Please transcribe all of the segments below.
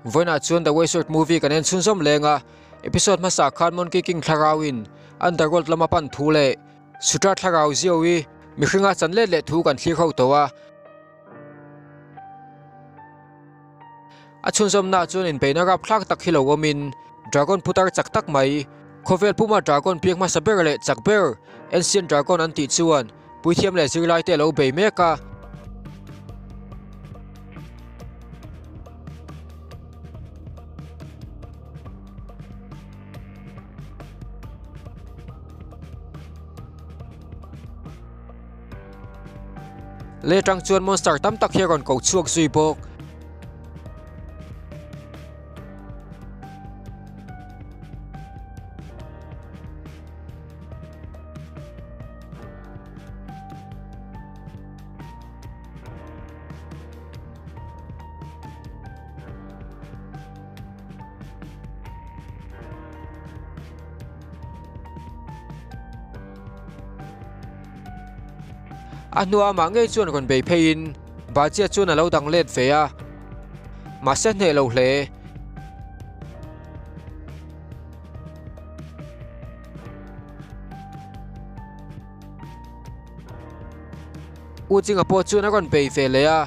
Vawiinah chuan The Waysword movie kan en chhunzawm leng a, episode hmasa khan Monkey King thlarauin Underworld lama pan thu leh Sutra thlarau ziaui mihringa chan let leh thu kan thlir ho tawh a. A chhunzawmnaah chuan inbeihna rapthlak tak hi lo awmin Dragon putar chak tak mai, khawvel puma Dragon piang hmasa ber leh chak ber Ancient Dragon an tih chuan puithiam leh zirlaite a lo bei mek a. Lei atang chuan monster tam tak hi a rawn ko chhuak zui bawk. A hnuah amah ngei chuan rawn bei pheiin Bajia chuan a lo dang let ve a, mahse hneh lo hle. U Chinga pawh chuan a rawn bei ve leh a.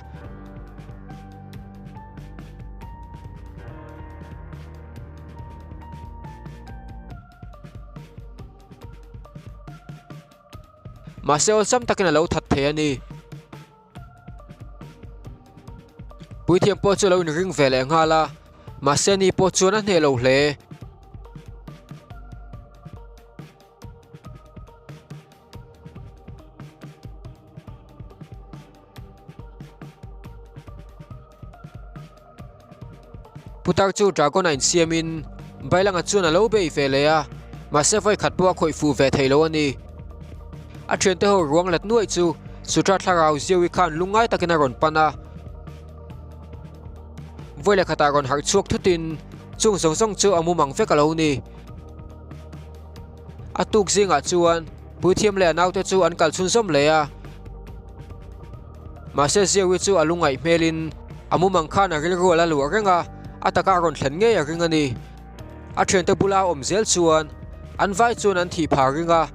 Mahse awlsam takin a lo that thei a ni. Puithiam pawh chu a lo inring ve leh nghal a, mahse ni pawh chuan a hneh lo hle. Putar chu dragon a insiamin Bailanga chuan a lo bei ve leh a, mahse vawikhat pawh a khawih fuh ve thei lo a ni. A thiante ho ruang let nuaih chu Sutra thlarau Ziawi khan lungngai takin a rawn pan a. Vawi leh khatah rawn harh chhuak thutin chung zawng zawng chu a mumang vek a lo ni. A tuk zingah chuan Puithiam leh a naute chu an kal chhunzawm leh a. Mahse Ziawi chu a lungngaih hmelin a mumang khan a rilru a la luah reng a, a taka a rawn thlen ngei a ring a ni. A thiante bula a awm zel chuan an vai chuan an thih phah ring a,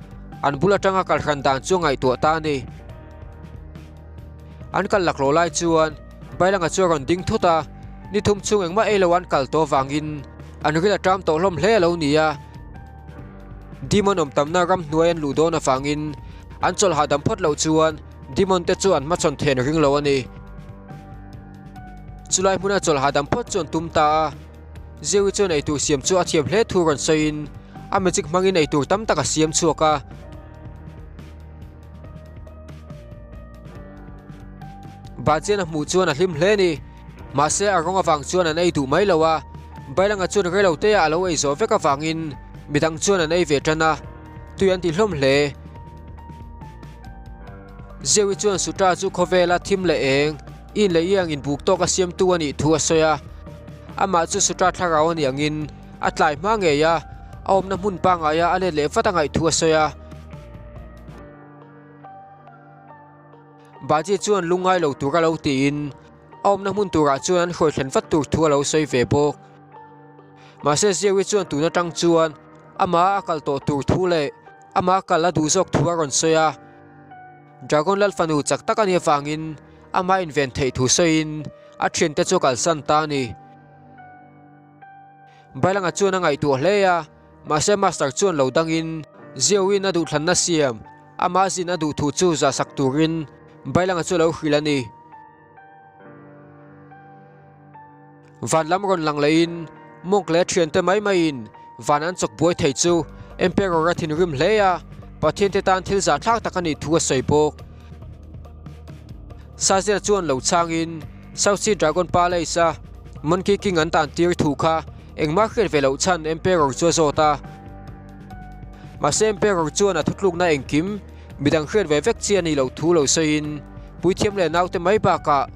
an bul atanga kal hran dan chu a ngaihtuah ta a ni. An kal laklawh lai chuan Bailanga chu a rawn ding thut a, ni thum chhung engmah ei lo an kal tawh avangin an ril a ṭam tawh hlawm hle a lo ni a. Demon awm tamna ramhnuai an luh dawn avangin an chawlh hahdam phawt loh chuan Demon te chu an hmachhawn then ring lo a ni. Chulai hmuna chawlh hahdam phawt chu an tum ta a, Zewi chuan eitur siam chu a thiam hle thu rawn sawiin a magic hmangin eitur tam tak a siam chhuak a. Bajian a hmuh chuan a hlim hle a ni. Mahse a rawng avang chuan an ei duh mai lo a, Bailanga chuan reilo te ah a lo ei zawh vek avangin midang chuan an ei ve tan a, tui an ti hlawm hle. Zewi chuan Sutra chu khawvela thim leh eng, in leh iang inbuk tawk a siamtu a nih thu a sawi a, amah chu Sutra thlarau a nih angin a tlai hma ngei a, a awmna hmun pangaia a let leh vat a ngaih thu a sawi a. Baji chuan lungngai lo tur a lo tiin a awmna hmun turah chuan an hruai thlen vat tur thu a lo sawi ve bawk. Mahse Ziawi chuan tun atang chuan amah a kal tawh tur thu leh amah kal a duh zawk thu a rawn sawi a. Dragon Lal fanu chak tak a nih avangin amah inven theih thu sawiin a thiante chu a kalsan ta a ni. Bailanga chuan a ngaihtuah hle a. Mahse Master chuan lo dangin Ziawiin a duhthlanna siam amah zin a duh thu chu zahsak turin Bailanga chu a lo hrilh a ni. Van lam rawn lang lehin Monk leh a thiante mai maiin van an chawk buai thei chu Emperor a thinrim hle a, Pathiante tan thil zahthlak tak a nih thu a sawi bawk. Sazia chuan lo chhangin South Sea Dragon Palace-a Monkey King an tan tir thu kha Engmah hriat ve loh chhan Emperor chu a zawt a. Mahse Emperor chuan a thutlukna engkim midang hriat ve vek chi a nih loh thu lo sawiin puithiam leh naute mai bakah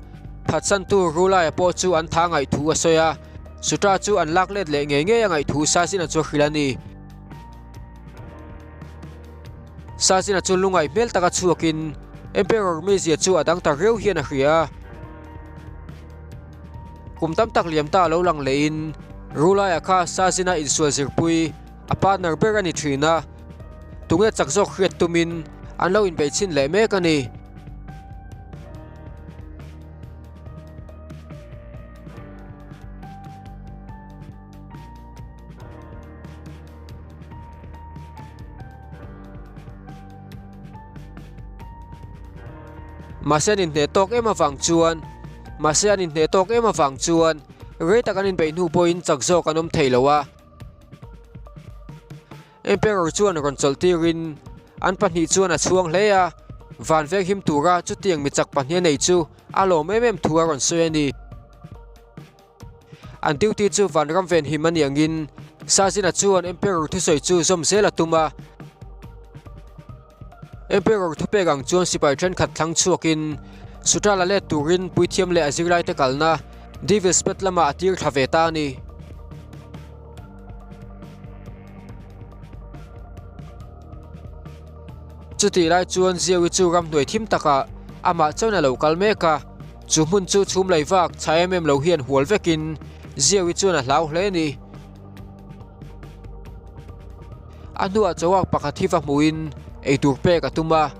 phatsantu Rulaia pawh chu an tha ngaih thu a sawi a, Sutra chu an lak let leh ngei ngei a ngaih thu Sazina chu a hrilh a ni. Sazina chu lungngaih hmel taka chhuakin Emperor mizia chu a dang ta riau hian a hria a. Kum tam tak liam ta lo lang lehin Rulaia kha Sazina insual zirpui a partner ber a ni thin a, tunge chak zawk hriat tumin an lo inbeih chhin leh mek a ni. Mahse an inhneh tawk em avang chuan Mahse an inhneh tawk em avang chuan rei tak an inbeih hnu pawhin chak zawk an awm thei lo a. Emperor chuan rawn chawlh tirin an pahnih chuan a chhuang hle a, van venghim tura chutiang mi chak pahnih a nei chu a lawm em em thu a rawn sawi a ni. An duty chu vanram venhim a nih angin Sazina chuan Emperor thusawi chu zawm zel a tum a. Emperor thupek ang chuan sipai thenkhat thlang chhuakin Sutra la let turin puithiam leh a zirlaite kalna Devil's Pet lamah a tir thla ve ta a ni. Chutih lai chuan Ziawi chu ramhnuai thim takah amah chuan a lo kal mek a, chu hmun chu chhum lei vak chha em em lo hian hual vekin Ziawi chuan a hlau hle a ni. A hnuah chawak pakhat hi va hmuhin eitur pek a tum a.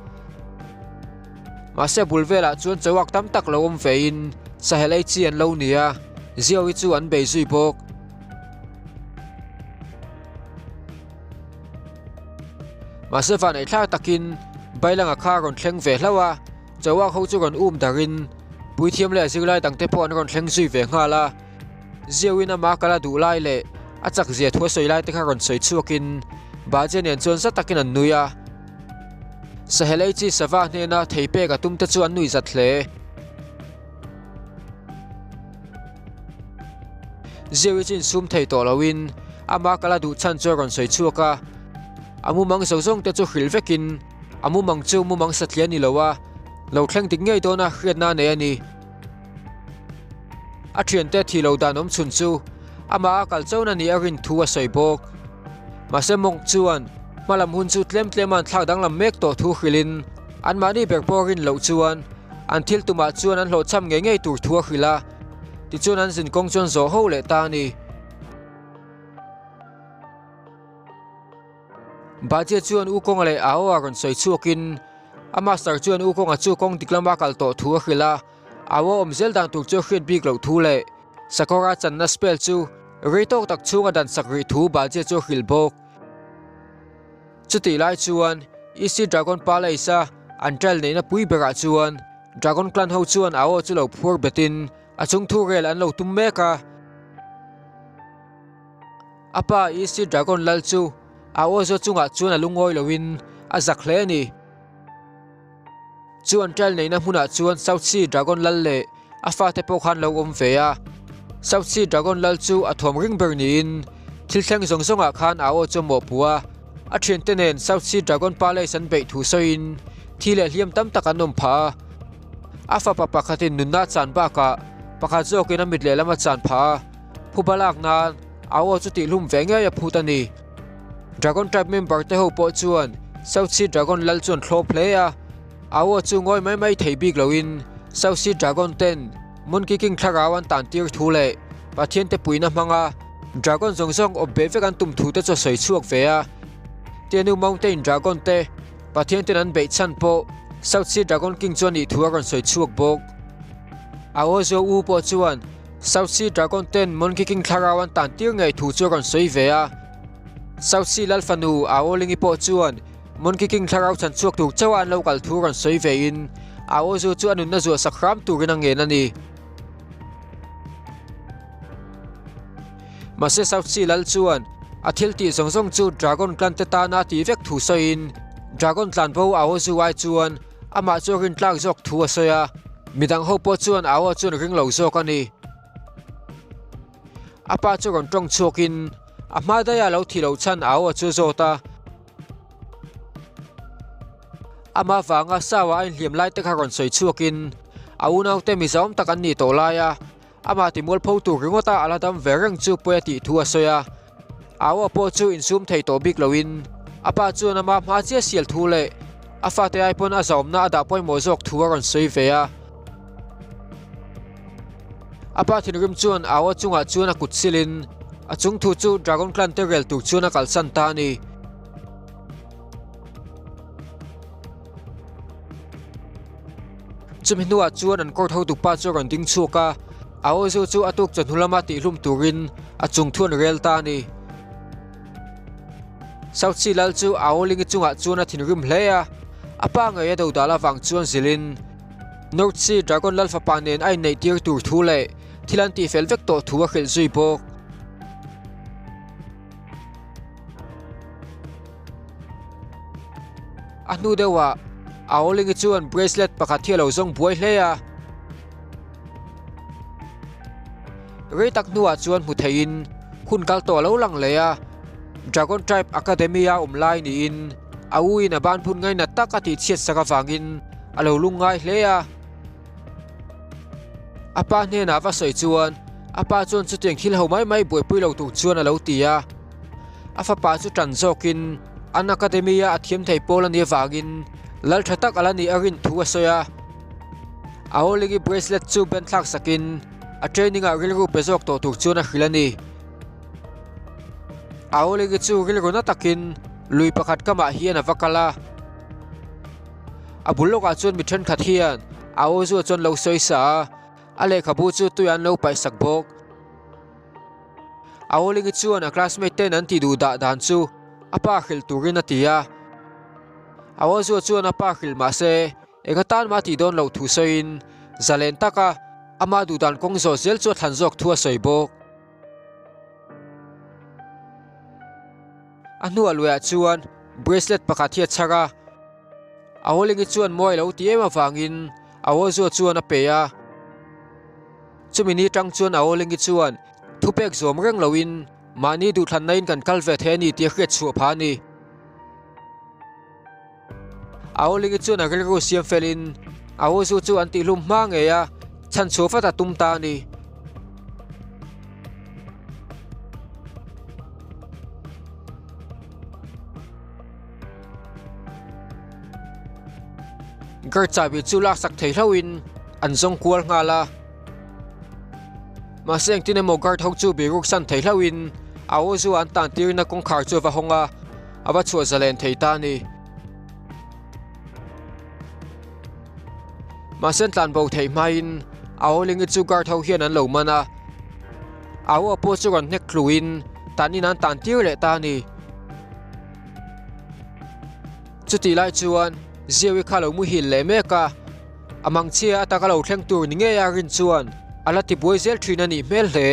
Mahse bul velah chuan chawak tam tak lo awm vein sahel ei chi an lo ni a, Ziawi chu an bei zui bawk. Mahse vaneihthlak takin Bailanga kha a rawn thleng ve hlauh a, chawak ho chu rawn um darin puithiam leh zirlai dangte pawh an rawn thleng zui ve nghal a. Ziauin ama kal a duh lai leh a chak zia thu a sawi lai te kha rawn sawi chhuakin Baje nen chuan za takin an nui a. Sahel ei chi sava hnena thei pek a tum te chu an nui zat hle. Ziaui chu insum thei tawh loin ama kal a duh chhan chu a rawn sawi chhuak a. A mumang zo zawng te chu hrilh vekin a mumang chu mumang satliah a ni lo a, lo thleng dik ngei dawna hriatna a nei a ni. A thiante thi lo dan awm chhun chu amah a kal chona nih a rin thu a sawi bawk. Mahse Monk chuan hmalam hun chu tlem tlem a an thlak danglam mek tawh thu hrilhin anmahni ber pawh rin loh chuan an thil tumah chuan an hlawhchham ngei ngei tur thu a hrilh a, tichuan an zin kawng chuan zawh ho leh ta a ni. Bajia chuan U Kawnga leh Ao a rawn sawi chhuakin a master chuan U Kawnga chu kawng dik lama kal tawh thu a hrilh a, Ao a awm zel dan tur chu a hriat bik loh thu leh Sakawra channa spell chu rei tawk tak chhunga dan sak rih thu Bajia chu a hrilh bawk. Chutih lai chuan East Dragon Palace a an trial neihna pui berah chuan Dragon Clan ho chuan Ao chu lo phuar betin a chung thu rel an lo tum mek a. A pa East Dragon lal chu a aw zaw chungah chuan a lungawi loin a zak hle a ni. Chu an trial neihna hmunah chuan South Sea Dragon lal leh a fate pawh khan lo awm ve a. South Sea Dragon lal chu a thuam ring ber niin thil thleng zawng zawngah khan a aw chu a mawhpuh a. A thiante nen South Sea Dragon Palace an beih thu sawiin thi leh hliam tam tak an awm phah a. A fapa pakhatin nunna a chan bakah pakhat zawkin a mit lehlam a chan phah a. Phuba lak nan a aw chu tihhlum ve ngei a phut a ni. Dragon Tribe member te ho pawh chuan South Sea Dragon lal chuan thlawp hle a, a aw chu ngawi mai mai thei bik loin South Sea Dragon ten Monkey King thlarau an tan tir thu leh Pathian te puihna hmanga Dragon zawng zawng awp beh vek an tum thu te chu a sawi chhuak ve a. Tianu Mountain Dragon te Pathian ten an beih chhan pawh South Sea Dragon King chu a nih thu a rawn sawi chhuak bawk. A aw zo u pawh chuan South Sea Dragon ten Monkey King thlarau an tan tir ngei thu chu a rawn sawi ve a. South Sea lal fanu Aolingi pawh chuan Monkey King thlarau chhan chhuak tur chauh a an lo kal thu rawn sawi ve in Aozu chu a nunna zuah sak hram turin a ngen a ni. Mahse South Sea lal chuan a thil tih zawng zawng chu Dragon clan te tana a tih vek thu sawiin Dragon tlanbo Aozu ai chuan Amah chu a rintlak zawk thu a sawi a, midang ho pawh chuan a aw chuan ring lo zawk a ni. A pa chu rawn tawng chhuakin a hma daia lo thi lo chhan a aw chu a zawt a. Amah vanga Saua a inhliam lai te kha rawn sawi chhuakin a unaute mizaawm tak an nih tawh lai a, Amah timualpho tur ringawta a la dam ve reng chu pawi a tih thu a sawi a. Aua pawh chu insum thei tawh bik loin a pa chuan ama hma chiah sial thu leh a fate ai pawn a zaawmna a dah pawimawh zawk thu a rawn sawi ve a. A pa thinrim chuan Aua chungah chuan a kut silin a chung thu chu Dragon Clan te rel tur chuan a kalsan ta a ni. Chumi hnuah chuan an court hotu pa chu a rawn ding chhuak a, Aozu chu a tuk chawhnu lama tihhlum turin a chung thu an rel ta a ni. South Sea lal chu Aolingi chungah chuan a thinrim hle a, a pa ngei a dodal avang chuan zilhin North Sea Dragon lal fapa nen a inneih tir tur thu leh thil an tihfel vek tawh thu a hrilh zui bawk. A hnu deuhah Aolingi chuan bracelet pakhat hi a lo zawng buai hle a. Rei tak hnuah chuan hmu theihin hun kal tawh a lo lang leh a, Dragon Tribe Academy a awm lai niin a u in a ban phun ngainat tak a tihchhiat sak avangin a lo lungngai hle a. A pa hnenah va sawi chuan a pa chuan chutiang thil ho mai mai buaipui lo tur chuan a lo ti a. A fapa chu tan zawkin an academy a a thiam thei pawl a nih avangin lal tha tak a la nih a rin thu a sawi a. A Hawlingi bracelet chu ben thlak sakin a training ah rilru pe zawk tawh tur chuan a hrilh a ni. A Hawlingi chu rilru na takin lui pakhat kamah hian a va kal a. A bul lawkah chuan mi thenkhat hian a aw zuah chuan lo sawi sa a, a lehkhabu chu tui an lo paih sak bawk. A Hawlingi chuan a classmate ten an tih duh dah dan chu a pa hrilh turin a ti a. A aw zuah chuan a pa hrilh mah se eng atan mah a tih dawn loh thu sawiin zalen taka ama duh dan kawng zawh zel chu a thlan zawk thu a sawi bawk. A hnuah luiah chuan bracelet pakhat hi a chhar a, a Hawlingi chuan mawi a lo ti em avangin a aw zuah chuan a pe a. Chumi ni tang chuan a Hawlingi chuan thupek zawm reng loin mahni duhthlanna in kan kal ve thei a ni tih a hriat chhuah phah a ni. A Hawlingi chuan a rilru siam felin a aw zu chu an tihhlum hma ngei a, chhan chhuah vat a tum ta a ni. Guard chahbi chu laksak thei hlauhin an zawng kual nghal a. Mahse engtin emaw guard ho chu biruk san thei hlauhin a aw zu an tan tirna kawngkhar chu a va hawng a, a va chhuah zalen thei ta a ni. Mahse an tlan bo theih hmain a Hawlingi chu guard ho hian an lo man a, a aw pawh chu rawn hnek tluin tanin an tan tir leh ta a ni. Chutih lai chuan Ziawi kha lo muhil leh mek a, a mangchhia ataka lo thleng tur ni ngei a rin chuan a la tibuai zel thin a nih hmel hle.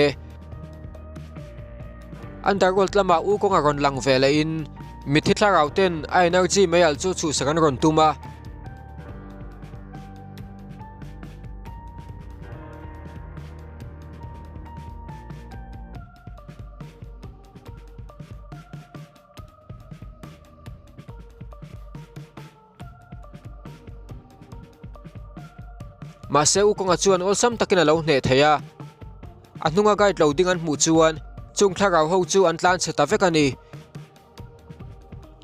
Underworld lamah u kawnga rawn lang ve lehin mitthi thlarau ten a energy mei alh chu chhuhsak an rawn tum a. Mahse U Kawnga chuan awlsam takin a lo hneh thei a, a hnunga guide lo ding an hmuh chuan chung thlarau ho chu an tlan chhe ta vek a ni.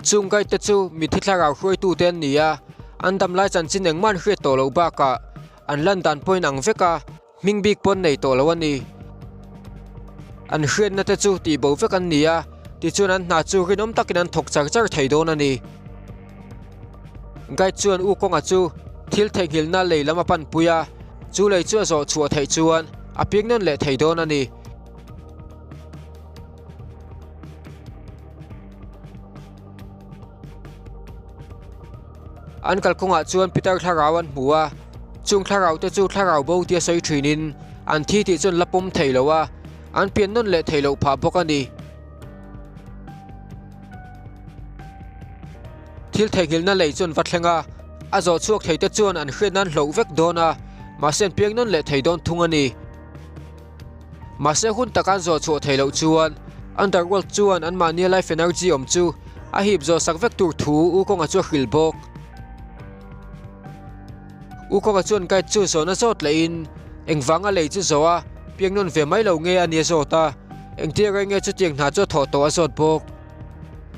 Chung guide te chu mitthi thlarau hruaitute an ni a, an damlai chanchin engmah an hriat tawh loh bakah an lan dan pawhin ang vek a. Hming bik pawn nei tawh lo a ni. An hriatna te chu tih bo vek an ni a, tichuan an hna chu rinawm takin an thawk char char thei dawn a ni. Guide chuan U Kawnga chu thil theihnghilhna lei lam a panpui a, chu lei chu a zawh chhuah theih chuan a piang nawn leh thei dawn a ni. An kalkawngah chuan Peter thlarau an hmu a, chung thlarau te chu thlarau bo tia sawi thinin an thi tih chu an la pawm thei lo a, an pian nawn leh thei loh phah bawk a ni. Thil theihnghilhna lei chu an va thleng a, a zawh chhuak thei te chuan an hriat nan hloh vek dawn a, mahse an piang nawn leh thei dawn thung a ni. Mahse hun taka an zawh chhuah theih loh chuan Underworld chuan anmahnia life energy awm chu a hip zawh sak vek tur thu U Kawnga chu a hrilh bawk. U Kawnga chuan guide chu zawhna zawt lehin engvanga lei chu zawh a piang nawn ve mai lo nge a nia zawt a, engtia rei nge chutiang hna chu a thawh tawh a zawt bawk.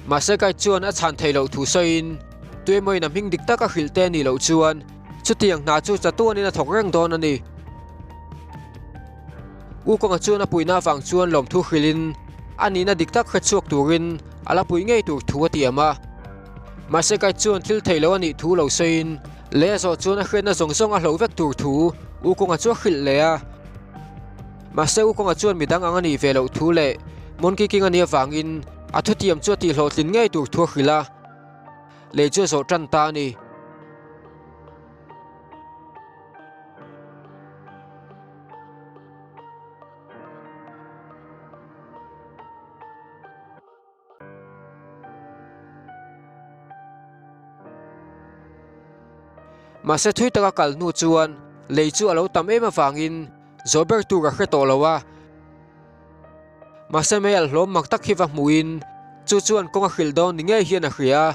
Mahse guide chuan a chhan theih loh thu sawiin tuemawin a hming dik tak a hrilh te a nih loh chuan chutiang hna chu chatuanin a thawk reng dawn a ni. Wukong-a chuan a puihna avang chuan lawmthu hrilhin a nihna dik tak hrechhuak turin a la pui ngei tur thu a tiam a. Mahse Guide chuan thil theih loh a nih thu lo sawiin lei a zawh chuan a hriatna zawng zawng a hloh vek tur thu Wukong-a chu a hrilh leh a. Mahse Wukong-a chuan midang ang a nih ve loh thu leh Monkey King a nih avangin a thutiam chu a tihhlawhtlin ngei tur thu a hrilh a. Lei chu a zawh tan ta a ni. Mahse thui taka kal hnu chuan lei chu a lo tam em avangin zawh ber tur a hre tawh lo a. Mahse mei alh hlawm mak tak hi va hmuhin chu chuan kawng a hrilh dawn ni ngei hian a hria a.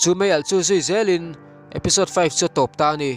Chu mei alh chu zui zelin episode 5 chu a tawp ta a ni.